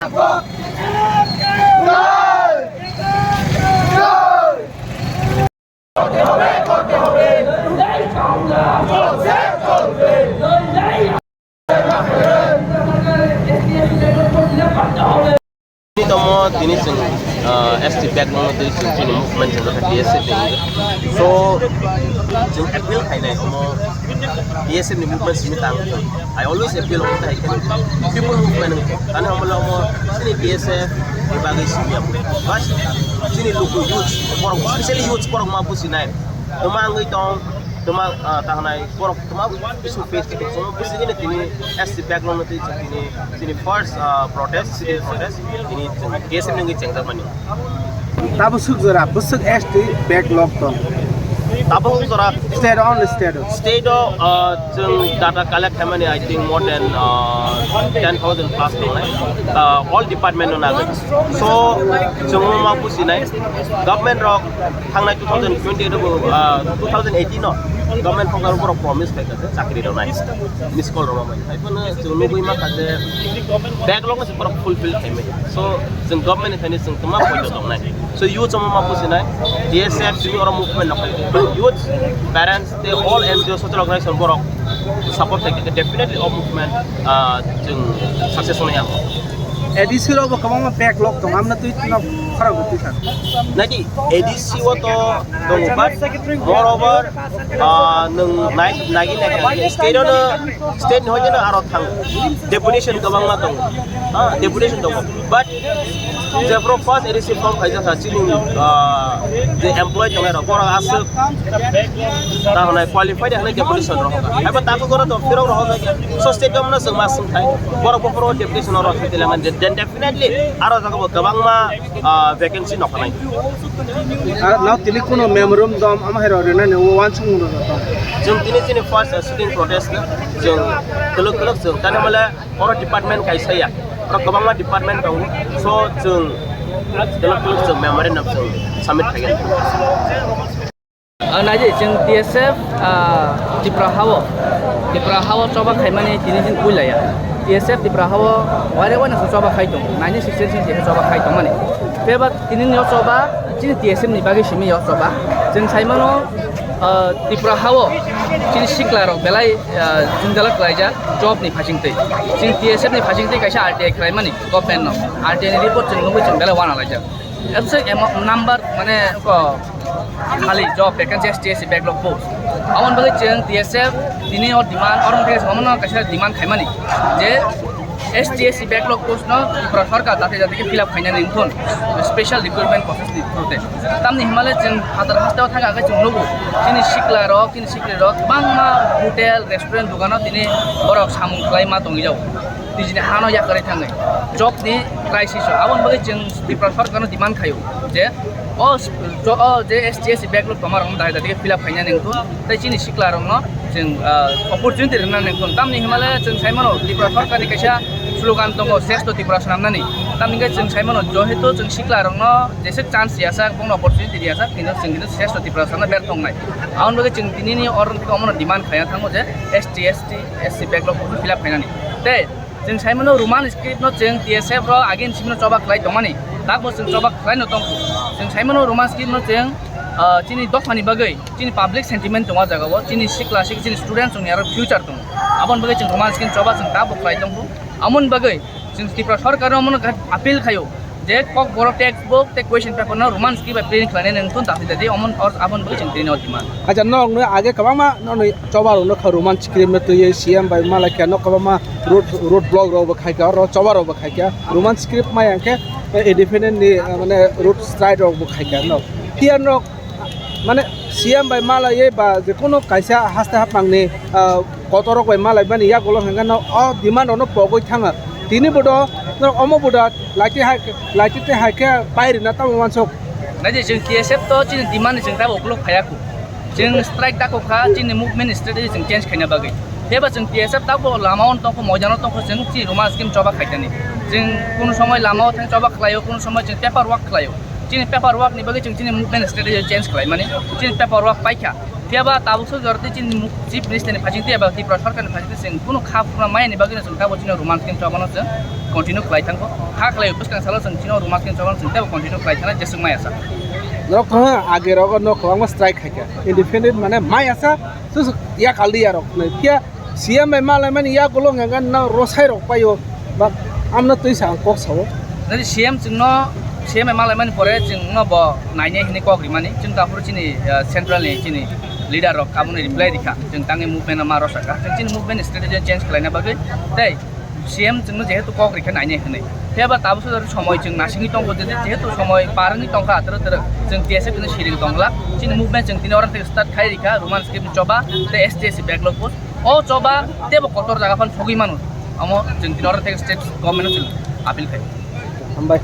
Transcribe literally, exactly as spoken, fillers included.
Tini tomo tini chwng, ah, S T backlog no twi chwng chini movement chwng kha T S F ni. So chwng appeal khainai omo T S F ni movement simi tang. I always appeal on the people movement. Tani omo le omo chini T S F ni bagwi simi amo. Bas chini luku youth borok, especially youth borok ma businai. Toma wngwi tong, toma, ah, tangnai borok toma issue face khe tong. Busigini tini S T backlog no twi chwng tini, tini first, ah, protest, civil protest, tini chwng T S F ni wngwi chengjakmani. Tabuk swk jora bwswk S T backlog tong? Tabuk swk jora state, only state o? State o, ah, chwng data collect khaimani, I think, more than, ah, ten thousand plus tongnai, ah, all department no nagwi. So chwng ma businai government rok thangnai two thousand twenty-eight o, ah, two thousand eighteen o government phoknaro borok promise khaikha je chakri rwnai, miss call rwnai. Haiphano chwng nugwi mankha je backlog no se borok fulfill khaimai. So chwng government ni thani chwng tongma poito tongnai. So youth omo ma businai, T S F simi oro movement no khai. But youth, parents, tei all N G O social organization borok support khaikha, definitely o movement, ah, chwng success wngnai ang. A D C rok bo kwbangma backlog tongo, amno twi no khorang bo twi kha. Naidi A D C o to tongo, but moreover, ah, nwng nai-, nagi naikha state o no, state ni hoite no aro thang deputation kwbangma tongo, ah, deputation tongo, but jephru first A D C form khaijak kha chini, ah, je employee tongnai rok borok aswk ta hwnai qualified hwnai deputation rok hwnka. Haibo takhuk oro to phirok rok hwnka. So state government no chwng ma swng khai, borok buphuru deputation rok khai tele man, then definitely aro jaga bo kwbangma, ah, vacancy nokhanai. Ah, now tini kuno memorandum ama hai rok rina ni uansukmung rok tong? Chwng tini chini first, ah, sitting protest no chwng twlwk twlwk chwng tani male oro department kaisa ya, oro kwbangma department tongo. So chwng twlwk twlwk chwng memorandum chwng submit khaikha. Ah, naidi, chwng T S F, ah, Tripura hao, Tripura hao choba khaimani tini din puila ya. T S F Tripura hao waire waino se choba khai tong, nine sixty six ni choba khai tongmani. Tei ba tini ni choba chini T S F ni bagwi simi yo choba. Chwng sai mano, ah, Tripura hao chini sikla rok belai, ah, jwngjal khlaijak job ni phasing twi. Chini T S F ni phasing twi kaisa R T I khlaimani government no. R T I ni report chwng nugwi chwng belai uanalaijak. Absek emo number mane ko khali job vacancy S T S C backlog post. Aboni bagwi chwng T S F tini o demand, oro wngkha omono kaisa demand khaimani je S T S C backlog post no Tripura sarkar jate jate khe fill up khainani wngthun special recruitment process ni through te. Tamni himale chwng hazar hasteo thangkha khe chwng nugo chini sikla rok, chini sikri rok kwbangma hotel, restaurant, dogano tini borok samung khlai ma tongwi jago. Nijini hano yakarwi thangwi job ni crisis o. Aboni bagwi chwng Tripura sarkarno demand khaio je o s-, jo-, o je S T S C backlog tongmarokno dai dai fill up khainani wngkha, tei chini siklarokno chwng, ah, opportunity rwnani wngkha. Tamni himale chwng sai mano Tripura sarkarni kaisa slogan tongo, Shrestho Tripura swnamnani. Tamni hwnkhe chwng sai mano, johetu chwng siklarokno jeswk chance riyajak, bongno opportunity riyajak, kintu chwng kintu Shrestho Tripura swnamna bertho wngnai. Aboni bagwi chwng tinini oro omono demand khaina thango je S T, S T, S C backlog fill up khainani. Tei chwng sai mano Roman script no chwng T S F ro agin simi no choba khlai tongmani. Takbo chwng choba khlai no tongkhu. Chwng sai mano Roman script no chwng, ah, chini dophani bagwi, chini public sentiment tongo jagao, chini sikla sik, chini students ni aro future tongo. Aboni bagwi chwng Roman script choba chwng takbo khlai tongkhu. Amoni bagwi chwng Tripura sarkarno omono appeal khaio je kokborok textbook tei question paper no Roman script bai print khlainani wngthun, dati dati omono, aboni bagwi chwng tini o demand. Acha, nokno age kwbangma nokni choba rokno kha Roman script no twiwi C M bai malai kha, nok kwbangma road, road block rok bo khai kha, oro choba rok bo khai kha, Roman script maya hwnkhe, eh, independent ni, eh, mane road strike rok bo khai kha, no. Phiya nok mane C M bai malaiwi ba jekono kaisa haste haphangni, ah, kotorrok bai malaimani yagulo hwnkhe no o demand rokno pogwi thangkha. Tini bodo, no, omo bodo laiti hai, laiti tei hai khe pai rwna tamo uansuk. Naidi chwng T S F to chini demand ni chwng tabo ukuluk phaiya khu. Chwng strike dakho kha, chini movement strategy chwng change khaina bagwi. Phiya ba chwng T S F tabo lama o tongkho, moidano tongkho, chwng chini Roman script choba khaitani. Chwng kunu somoi lama o thang choba khlaio, kunu somoi chwng paper work khlaio. Chini paper work ni bagwi chwng chini movement strategy change khlaimani. Chini paper work paikha. Phiya ba tabuk soi jora tei chini mu-, Chief Minister ni phaising tei eba Tripura Sarkar ni phaising tei chwng kunu kha phurna maya ni bagwi no chwng tabuk chini Roman script chobano chwng continue khlai thango. Kha khlai bwskang salo chwng chini Roman script chobano chwng tei continue khlai thana jeswk maya sa. Norok kha age rogo no kwbangma strike khaikha. Independent mane maya sa, sus ya kaldi ya rok. Phiya C M bai malai mani ya golong hwnga na rosai rok paio. Ba amno twi sa ang kok sao. Nadi C M chwngno, C M bai malai mani pore chwngno bo nainai hwnwi kok rimani. Chwng taphuru chini, ah, central ni chini leader rok aboni reply rikha. Chwng tangwi movement no ma rosaka. Chwng chini movement strategy change khlaina bagwi tei C M chwngno jehetu kok rikha nainai hwnwi. Phiya ba tabuk soi somoi chwng nasingwi tongkha, jehetu somoi par wngwi tongkha, toro toro chwng T S F hwnwi siring tongla. Chini movement chwng tini oro tei start khai rikha, Roman script choba tei S T S C backlog post. O choba teibo kotor jaga phan sogwi mano. Omo chwng tini oro tei state government no chwng appeal khai. Hambai.